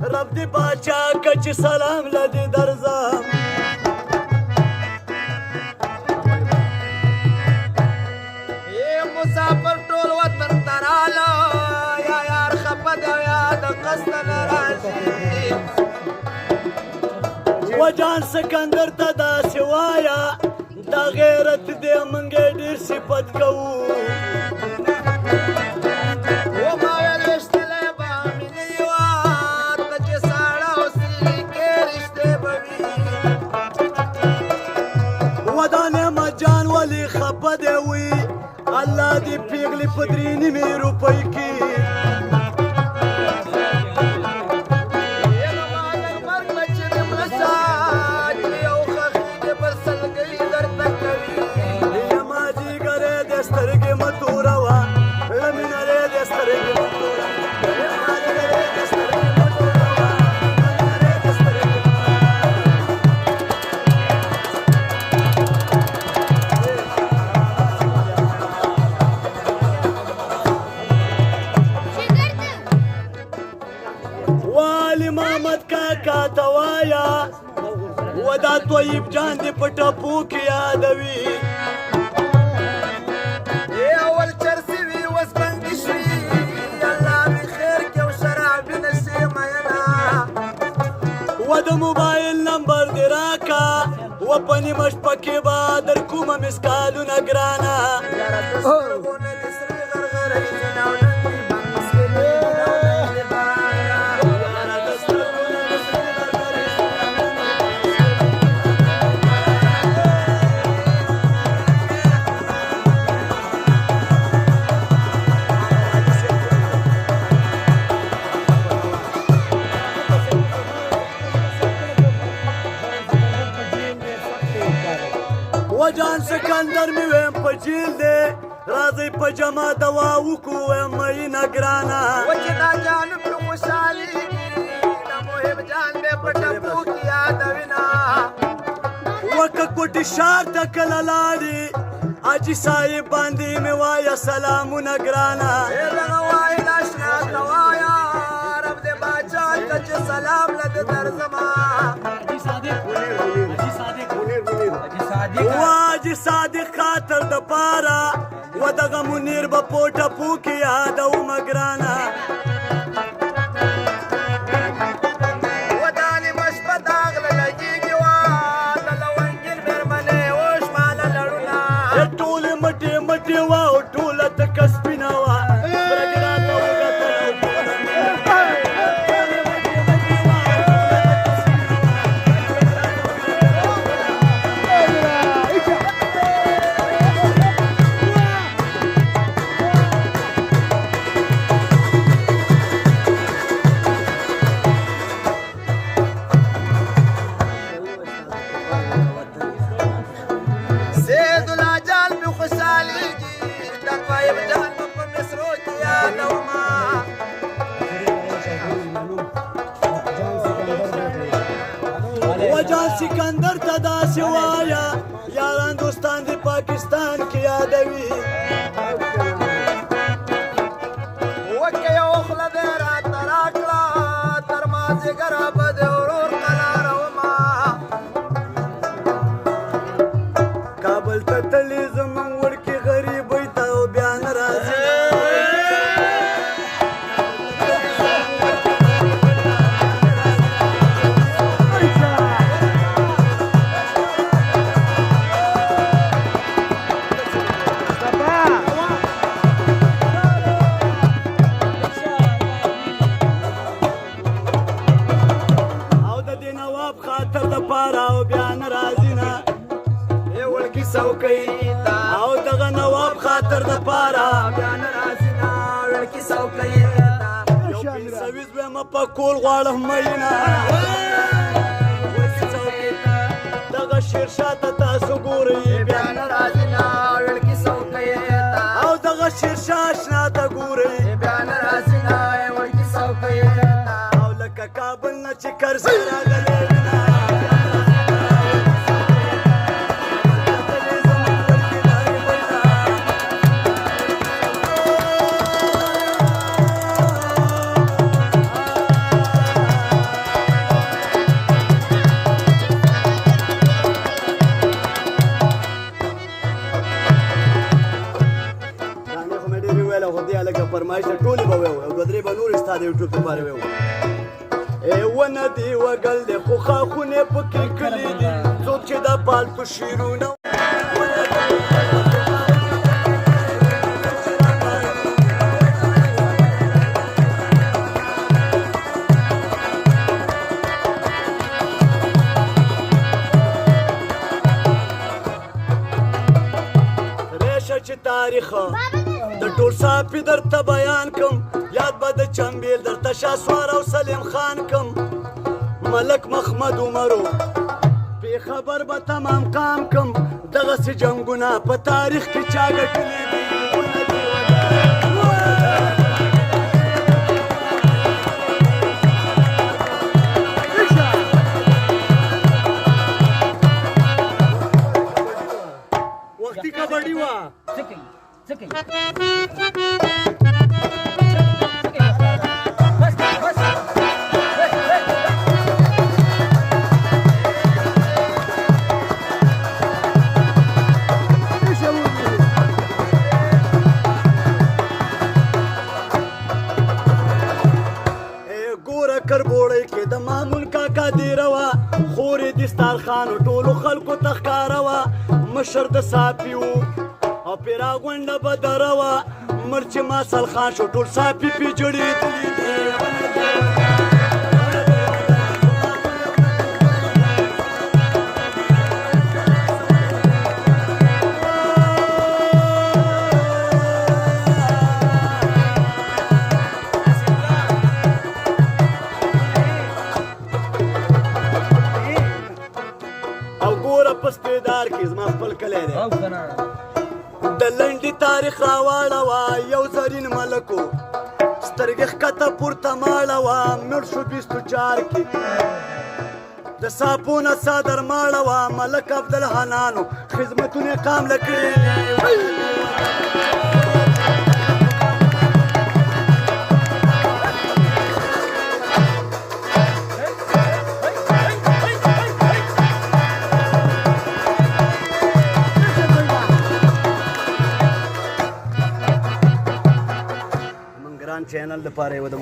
رب دې باچا که چې سلام له دې درځم. مسافر ټول وطن ته راله، یا یار خفه دی او یا د قصده نه راځي. وجان سکندر ته داسې وایه، دا غیرت دی موږ یې ډېر صفت کوو. وما ویل ویشتلی به مې نه یي وه، ته چې ساړه او سیلي کې رښتې به وي. ودا نعمت جان ولې خفه دی وي، الله دې پیغلې په 3.5 روپۍ کې. یما جیګرې دې سترګې مه توروه، مینه رې دې سترګې مه توروه، یما جیګرې دې سترګې مه توروه، مینه رې دې سترګې مه والی محمد کاکا ته وایه، ودا طیب جان دې په ټپو کې یادوي. اول چرسي وي اوس بندي شوي، الله مې خیر کې او شرابي نه شي میینه. و د موبایل نمبر دې راکه، و په نیمه شپه کې به در کومه مسکالونه ګرانه. یاره د سترګو نه دې سرې غرغرې ځینه او نن دې بنګ څښلې دي او نن دې بنګ. یاره د سترګو نه دې سرې غرغرې ځینه او نن دې بنګ څښلې. وجان سکندر مې ویم په جیل دی، راځئ په جمع دوا وکړو، ویم مینه ګرانه. وچې دا جان پرې خوشحالېږي، د محب جان بې په ټپو کې یادوي نه. وکه کوټې ښار ته کله لاړې، حاجي صاحب باندې مې وایه سلامونه ګرانه. ای دغه وایي اشنا ته وایه، رب دې باچا ته چې سلام له دې درځمه. واجي صادق خاطر د پاره و دغه منیر به په ټپو کې یادومه ګرانه. ودا نیمه شپه داغ له لګېږي وه، د لونګین مېرمنې وشماله لړونه. ټولې مټې مټې وه او ټوله تکه سپینه وه، برګ راته وکتل او ټوله ټولې مټې مټې وه او ټوله تکه سپینه وه. سید الله جان مې خوشحالېږي، د طیب جان به په مصرو کې یادومه. وجان سکندر ته داسې وایه، یاران دوستان دې پاکستان کې یادوي. وکه یو خوله دې راته راکړه، تر مازدیګره به دې ورور قلارومه. کابل ته تللي زموږ وړکي غریبۍ ته او بیا نه راځي. او د دې نواب خاطر د پاره او بیا نه راځي نه. ای وړکي څوکۍ ته او دغه نواب خاطر د پاره بیا نه راځي نه، وړکي څوکۍ ته. یو پیسویز ویم په کول غواړم مینه. وړکي څوکۍ ته دغه شیرشاه ته تاسو ګورئ بیا بیا نه راځي نه، وړکي څوکۍ ته. او دغه شیرشاه اشنا ته ګورئ بیا نه راځي نه، وړکي څوکۍ ته. او لکه کابل نه چې کرزی راغلی وینه. یوټیوب لپاره ویو. ای ونه دی وګل دی خو ښاخونه پکې کلي دي، څوک چې د پالتو شعرونه ریشه چې تاریخ د ټول ساپي درته بیان کم، یاد به د چمبیل درته شاسوار او سلیم خان کم. ملک محمد عمرو بې خبر به تمام قام کم، دغسې جنګونه په تاریخ کې چا ګټلي دي. وختي کبډي وه. څه کوي؟ څه کوي؟ بس بس. ګوره کربوړی کې د مامون کاکا دیره وه، خورې دسترخوان ټولو خلکو ته ښکاره وه. مشر د ساپي و او پیرا غونډه به دره وه، مړ چې ماسل خان شو ټول ساپي پې جوړېدلي دي. او ګوره په سپېدار کې زما خپل کلی دی، او کنه د لنډي تاریخ راواړوه. یو زرین ملکو سترګې ښکته پورته ماړوه، مړ شو 24 کې د ساپو نه څادر ماړوه. ملک عبدالحنانو خدمتونه قام له کړي دي. منګران چینل دپاره یې د